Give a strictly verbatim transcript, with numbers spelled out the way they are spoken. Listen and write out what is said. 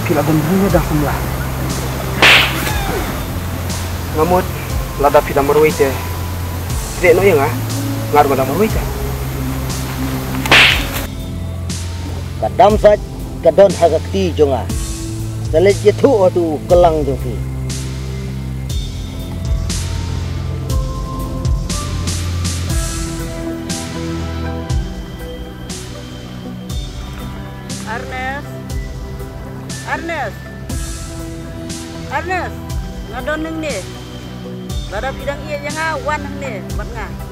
Phi la don bun ïa dang samla. Nga mut lada phi dang marwei te, treh noh ïa nga. Nga ruh nga dang marwei te. Ka dam sait ka don ha ka kti jong nga. Sa leit ïathuh ha utu u klang jong phi. Ernest. Ernest. Ernest. Nga don hangne. Lada phi dang ïeit ïa nga, wan hangne bad nga.